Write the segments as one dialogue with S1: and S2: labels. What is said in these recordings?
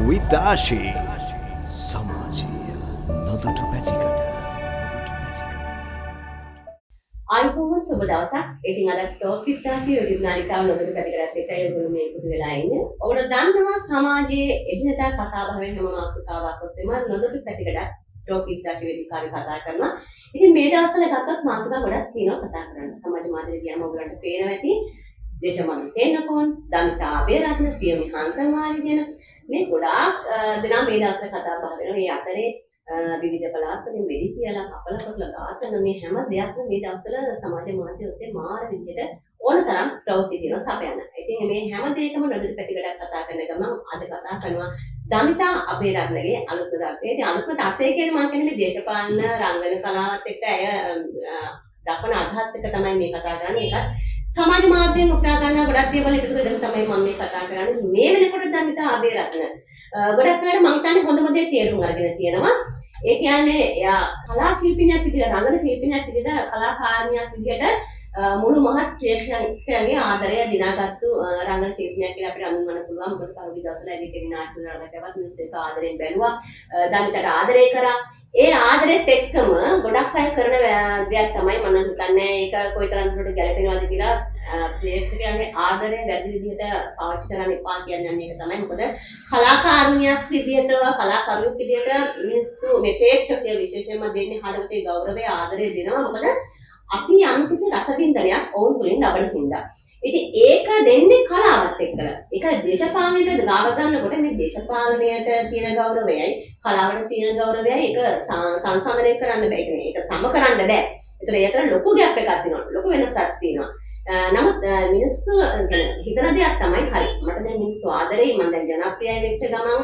S1: With Ashi. සමාජීය නොදුටු පැතිකඩ.
S2: ආයුබෝවන්, සුබ දවසක්. ඉතින් අද ටෝක් විත් ආශි YouTube නාලිකාව නොදුටු පැතිකඩත් එක්කයි ඔයගොල්ලෝ මේ එකතු වෙලා ඉන්නේ. ඔයගොල්ලෝ දන්නවා සමාජයේ එදිනෙදා කතා බහ වෙන හැම මාතෘකාවක් ඔස්සේම නොදුටු පැතිකඩක් ටෝක් විත් ආශි වේදිකාවේ කතා කරනවා. ඉතින් මේ දවස්වල ගත්තොත් මාතෘකා ගොඩක් තියෙනවා කතා කරන්න. සමාජ මාධ්‍ය ගියාම ඔයගොල්ලන්ට පේනවා ඇති. දේශබන්දු තෙන්නකෝන්, දමිතා අබේරත්න, පියමි හංසමාලි ගැන මේ ගොඩාක් දෙනා මේ දවස්වල කතා බහ වෙනවා. මේ අතරේ විවිධ පළාත් වලින් වෙඩි තියලා කපලා කොටලා ඝාතන මේ හැම දෙයක්ම මේ දවස්වල සමාජ මාධ්‍ය ඔස්සේ මාර විදිහට ඕන තරම් ප්‍රවෘත්ති තියෙනවා සපයන. ඉතින් මේ හැම දෙයකම නොදුටු පැතිකඩක් කතා කරන ගමන් අද කතා කරනවා දමිතා අබේරත්නගේ අලුත්ම තත්ත්වය. ඉතින් අලුත්ම තත්ත්වය කියන්නේ මම කියන්නේ මේ දේශපාලන රංගන කලාවත් එක්ක ඇය දක්වන අදහස් එක තමයි මේ කතා කරන්නේ. ඒකත් සමාජ මාධ්‍යයෙන් උපුටා ගන්නා ගොඩක් දේවල් එකතු කරගෙන තමයි මම මේ කතා කරන්නේ. මේ වෙනකොට දමිතා අබේරත්න ගොඩක් අයට මං හිතන්නේ හොඳම දේ තේරුම් අරගෙන තියෙනවා. ඒ කියන්නේ එයා කලා ශිල්පිනියක් විදිහට, රංගන ශිල්පිනියක් විදිහට, කලාකාරිනියක් විදිහට මුළු මහත් ප්‍රේක්ෂකයන්ගේ ආදරය දිනාගත්තු රංගන ශිල්පිනියක් කියලා අපිට හඳුන්වන්න පුළුවන්. මොකද පහුගිය දවස්වල ඇගේ කෙරෙන නාට්‍ය රඟපෑවත් මිනිස්සු ඒක ආදරෙන් බැලුවා. දමිතට ආදරය කරා. ඒ ආදරෙත් එක්කම ගොඩක් අය කරන දෙයක් තමයි, මම නම් හිතන්නේ ඒක කොයිතරම් දුරට ගැලපෙනවද කියලා, ප්‍රේක්ෂකයන්ගේ ආදරය වැරදි විදිහට පාවිච්චි කරන්න එපා කියන්නේ ඒක තමයි. මොකද කලාකාරිනියක් විදිහට, කලාකරුවෙක් විදිහට මිනිස්සු මේ ප්‍රේක්ෂකයෝ විශේෂයෙන්ම දෙන්නේ හදවතේ ගෞරවය ආදරය දෙනවා. මොකද අපි යම්කිසි රසවින්දනයක් ඔවුන් තුලින් ලබන හින්දා. ඉතින් ඒක දෙන්නේ කලාවත් එක්කලා. ඒක දේශපාලනයට ගාව ගන්නකොට මේ දේශපාලනයට තියෙන ගෞරවයයි කලාවට තියෙන ගෞරවයයි ඒක සංසන්දනය කරන්න බෑ. ඒ කියන්නේ ඒක සම කරන්න බෑ. ඒතර ඒ අතර ලොකු ගැප් එකක් තියෙනවා. ලොකු වෙනසක් තියෙනවා. නමුත් මිනිස්සු හිතන දෙයක් තමයි, හරි මට දැන් මිනිස්සු ආදරෙයි, මං දැන් ජනප්‍රියයි වෙච්ච ගමන්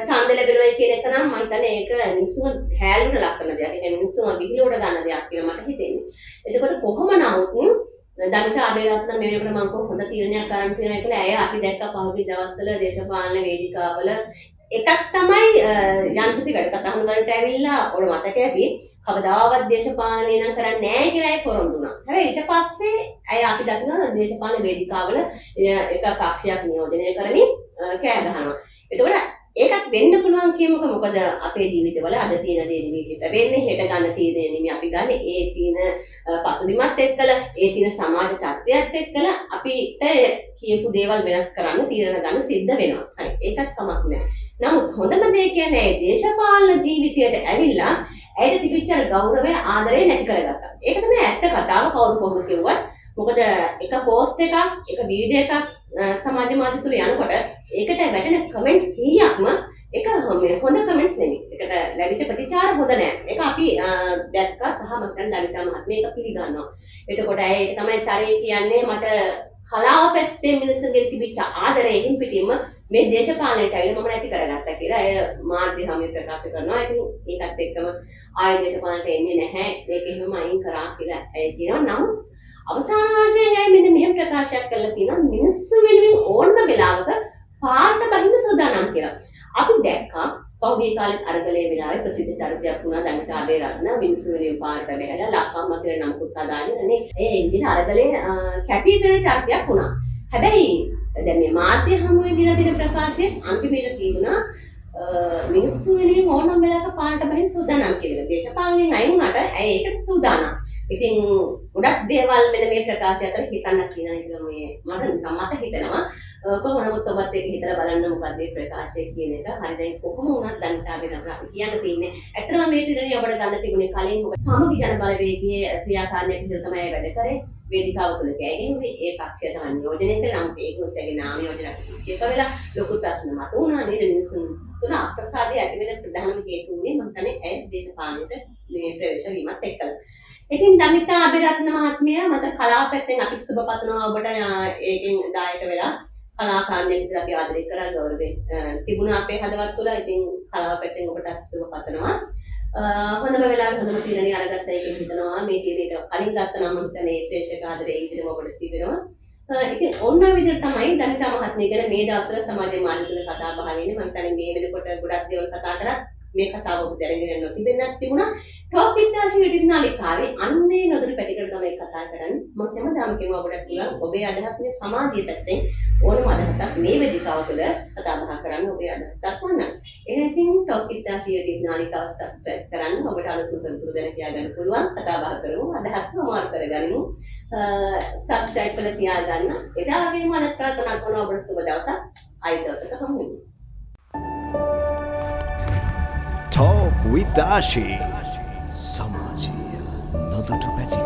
S2: ඡන්ද ලැබෙනවා කියන එක නම් මං හිතන්නේ ඒක මිනිස්සුම හැල්ලුවට ලක් කරන දෙයක්. ඒ කියන්නේ මිනිස්සුම විහිළුවට ගන්න දෙයක් කියලා මට හිතෙන්නේ. එතකොට කොහොම නමුත් දමිතා අබේරත්න මේ වෙනකොට මං කොහොම හොඳ තීරණයක් ගන්න තියෙනවා කියලා ඇය අපි දැක්ක පහුගිය දවස්වල දේශපාලන වේදිකාවල. එකක් තමයි යම්කිසි වැඩසටහන් වලට ඇවිල්ලා ඔයාලා මතක ඇති කවදාවත් දේශපාලනය නම් කරන්නේ නැහැ කියලා ඇය පොරොන්දු වුණා. හැබැයි ඊට පස්සේ ඇය අපි දකිනවා දේශපාලන වේදිකාවල එක පක්ෂයක් නියෝජනය කරමින් කෑ ගහනවා. එතකොට ඒකත් වෙන්න පුළුවන් කියමුකෝ. මොකද අපේ ජීවිතවල අද තියෙන දේ නෙමෙයි හෙට වෙන්නේ, හෙට ගන්න තීරණය නෙමෙයි අපි ගන්න. ඒ තියෙන පසුබිමත් එක්කලා, ඒ තියෙන සමාජ තත්ත්වයත් එක්කලා අපිට කියපු දේවල් වෙනස් කරන්න තීරණ ගන්න සිද්ධ වෙනවා. හරි, ඒකත් කමක් නෑ. නමුත් හොඳම දේ කියන්නේ ඒ දේශපාලන ජීවිතයට ඇවිල්ලා ඇයට තිබිච්ච අර ගෞරවය ආදරය නැති කරගත්තා. ඒක තමයි ඇත්ත කතාව, කවුරු කොහොම කිව්වත්. මොකද එක පෝස්ට් එකක්, එක වීඩියෝ එකක් සමාජ මාධ්‍ය තුල යනකොට ඒකට වැටෙන කමෙන්ට් 100ක්ම එක හොඳ කමෙන්ට්ස් නෙමෙයි. ඒකට ලැබිච්ච ප්‍රතිචාර හොඳ නෑ. ඒක අපි දැක්කා සහ මම හිතන්නේ දමිතා මහත්මිය ඒක පිළිගන්නවා. එතකොට ඇය ඒක තමයි තරේ කියන්නේ, මට කලාව පැත්තෙන් මිනිස්සුන්ගෙන් තිබිච්ච ආදරය එහෙම් පිටින්ම මේ දේශපාලනයට ඇවිල්ලා මම නැති කරගත්තා කියලා ඇය මාධ්‍ය හමුවේ ප්‍රකාශ කරනවා. ඉතින් ඒකත් එක්කම ආය දේශපාලනයට එන්නේ නැහැ. ඒක එහෙමම අයින් කරා කියලා ඇය කියනවා. නමුත් අවසාන වශයෙන් ඇය මෙන්න මෙහෙම ප්‍රකාශයක් කරලා තියෙනවා, මිනිස්සු වෙනුවෙන් ඕනම වෙලාවක පාරට බහින්න සූදානම් කියලා. අපි දැක්කා පහුගිය කාලෙත් අරගලයේ වෙලාවේ ප්‍රසිද්ධ චරිතයක් වුණා දමිතා අබේරත්න මිනිස්සු වෙනුවෙන් පාරට බැහැලා ලක්කම්ම කියලා නමකුත් හදාගෙන නේ. ඒ විදිහට අරගලයේ කැපී පෙනෙන චරිතයක් වුණා. හැබැයි දැන් මේ මාධ්‍ය හමුවේ දින දින ප්‍රකාශයේ අන්තිමේට තිබුණා මිනිස්සු වෙනුවෙන් ඕනම වෙලාවක පාරට බහින්න සූදානම් කියලා. දේශපාලනයෙන් අයින් වුණාට ඇය ඒකට සූදානම්. ඉතින් ගොඩක් දේවල් මෙන්න මේ ප්‍රකාශය අතර හිතන්න තියෙනවා කියලා මේ මට නිකන් මට හිතෙනවා. කොහොම නමුත් ඔබත් ඒක හිතලා බලන්න මොකක්ද මේ ප්‍රකාශය කියන එක. හරි, දැන් කොහොම වුණත් දමිතා අපිට අපි කියන්න තියෙන්නේ ඇත්තටම මේ තීරණය ඔබට ගන්න තිබුණේ කලින්. මොකද සමගි ජන බලවේගයේ ක්‍රියාකාරණයක් විදිහට තමයි වැඩ කරේ. වේදිකාව තුළ කෑ ගැහුවේ. ඒ පක්ෂය තමයි නියෝජනය කරේ. නමුත් ඒකනොත් ඇගේ නාම යෝජනා ප්‍රතික්ෂේප වෙලා ලොකු ප්‍රශ්න මතුවුණා නේද? මිනිසුන් තුළ අප්‍රසාදය ඇති වෙන ප්‍රධානම හේතුව වුණේ මම හිතන්නේ ඇය දේශපාලනයට මේ ප්‍රවේශ වීමත් එක්කලා. ඉතින් දමිතා අබේරත්න මහත්මිය, මට කලාව පැත්තෙන් අපි සුබ පතනවා ඔබට. ඒකෙන් දායක වෙලා කලාකාරණයක් විදිහට අපි ආදරය කරා, ගෞරවය තිබුණා අපේ හදවත් තුළ. ඉතින් කලාව පැත්තෙන් ඔබට අපි සුබ පතනවා. හොඳම වෙලාවේ හොඳම තීරණය අරගත්තා කියලා හිතනවා. මේ තීරණයට කලින් ගත්තා නම් මම හිතන්නේ ඒ ප්‍රේක්ෂක ආදරය ඒ විදිහටම ඔබට තිබෙනවා. ඉතින් ඔන්න ඔය විදිහට තමයි දමිතා මහත්මිය ගැන මේ දවස්වල සමාජ මාධ්‍ය තුළ කතා බහ වෙන්නේ. මම හිතන්නේ මේ වෙනකොට ගොඩක් දේවල් කතා කරා. මේ කතාව ඔබ දැනගෙන නොතිබෙන්නත් තිබුණා. ටොප් විත් ආශි YouTube නාලිකාවේ අන්නේ නොදුටු පැතිකඩ තමයි කතා කරන්නේ. මම හැමදාම කියනවා ඔබට පුළුවන් ඔබේ අදහස් මේ සමාජය පැත්තෙන් ඕනම අදහසක් මේ වේදිකාව තුළ කතා බහ කරන්න. කරන්න, ඔබේ අදහස් දක්වන්න. එහෙනම් ඉතින් ටොක් විත් ආශි YouTube නාලිකාව සබ්ස්ක්‍රයිබ් කරන්න. ඔබට අලුත් තොරතුරු දැන කියා ගන්න පුළුවන්. කතා බහ කරමු. අදහස් හමාරු කරගනිමු. සබ්ස්ක්‍රයිබ් කරලා තියාගන්න. එදා වගේම අදත් ප්‍රාර්ථනා කරනවා ඔබට සුබ දවසක්. ආයෙ දවසක හමු වෙමු.
S1: Talk with Ashi. සමාජීය නොදුටු පැතිකඩ.